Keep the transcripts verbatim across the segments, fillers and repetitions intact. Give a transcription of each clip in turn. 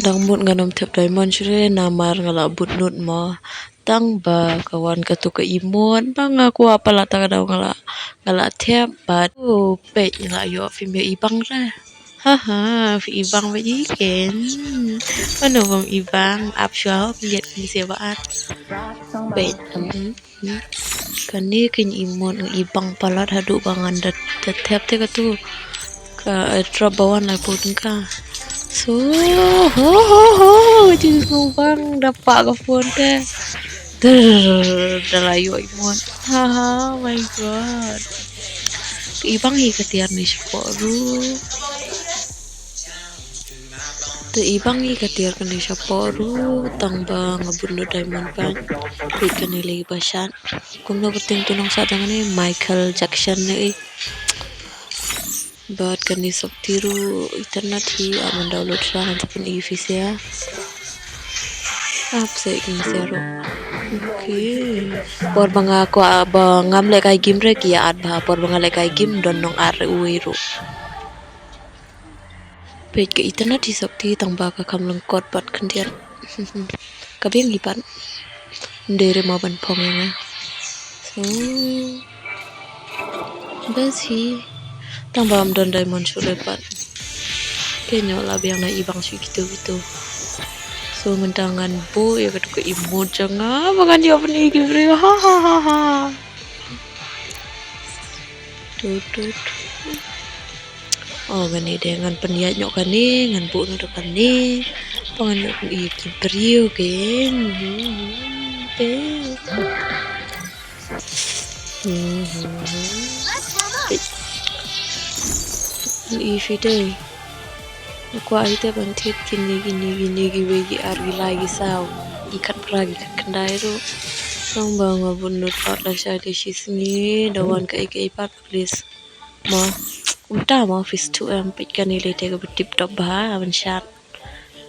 Dang mut ngan ym thep diamond shuh re namar nga la bud nud mo. Tang ba ka wan katu ka emote ba nga kwah palat, ta ka daw nga la, nga la thep bad. Oh, peit nga la ïoh, phim ïoh ibang re. Haha, phi ibang bad ïa ken. Mano bym ibang, ap shuwa ho phi ïa ki se ba at. Peit. Hmm. Kane ka emote nga ibang palat haduh ba ngan da, da thep te katu. Ka, eh, drop ba wan lai pud ka. So, ho, ho, ho, jing sngewbang da pah ka phone te. Drrrr, da la ïoh emote. Ha, ha, my God. Ka ibang hi ka tiar ne shapoh ruh. Te ibang hi ka tiar kane shapoh ruh, tang ba nga bud nud diamond pat. Peit kane lei ba shat. Kumno ka kyrteng tu nongshad jong kane, Michael Jackson ne ei. Bad kane sopti ruh, internet hi, ah, ban download sha, hynda pyn-i phi sha. Ap sha ki sha ruh. Okay. Por ba nga kwah, ba ngam lehkai game re ki ïa at bha. Por ba nga lehkai game don nong at re uwei ruh. Peit ka internet hi sopti tang ba ka kham lyngkot pat khyndiat. Ka biang hi pat. Ym dei re mo ban phong ïa nga. So, best hi. Tang ba ym don diamond shuh re pat. Kynnoh la biang na ibang shuh kito kito. So mynta ngan buh ïa katu ka emote jong nga ba ngan ïoh pyn-i ki briew. Ha ha ha ha. Tut tut. Oh, kane de ngan pynïaid noh kane, ngan buh noh da kane. Ba ngan ïoh pyn-i ki briew ken. Hmm, hmm, hmm. Hmm, hmm, hmm. Peit. Pyn-i phi de. Nga kwah hi te ban thied kine, kine, kine, kiwei, ki ar, ki lai, ki saw, ki khatphra, ki khatkhyndai ruh. Tang ba nga bud nud pat lashai da shi sngi, da wan kaei kaei pat, please. Mo, kumta mo, phi sngewthuh em, peit kane lei te kaba tip top bha ban shad.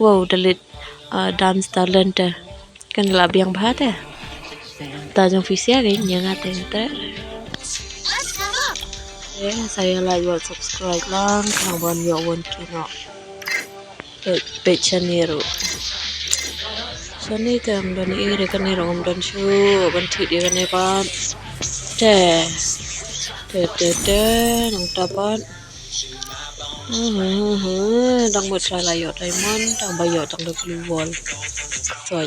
Wow, da leit, ah, dance talent te. Kan la biang bha te. Ta jong phi sha ka ïa nga te te. Eh, sa ïa like bad subscribe lang, khnang ban ïoh one K noh. Peit, peit shane ruh. Shane te ym don ei re, kane ruh ym don shuh ban thied ïa kane pat. Te. Te, te, te, nangta pat. Hmm, hmm, hmm, hmm. Dang mut sa la ïoh diamond, tang ba ïoh tang da blue wall. Soi.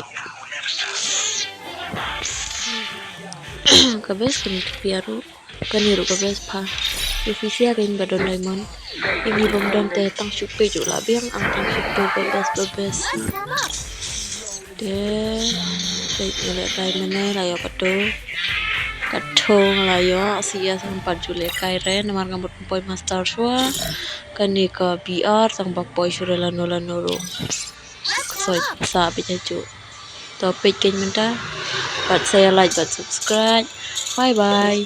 Ka best kane ka pia ruh. Kane ruh ka best bha. Ïa phi sha ka ïing ba don diamond. Ïa ngi bym don te tang shu peit ju la biang, ang tang shu peit ba best, ba best. Te peit nga lehkai mynne la ïoh kato. Kato nga la ïoh, shisha ngam pat ju lehkai re namar ngam pat poi master shuwa. Kane ka B R tang ba poi shuwa re lano lano ruh. Soi sa peit ha ju. To peit kein mynta. Bad sa ïa like bad subscribe. Bye bye.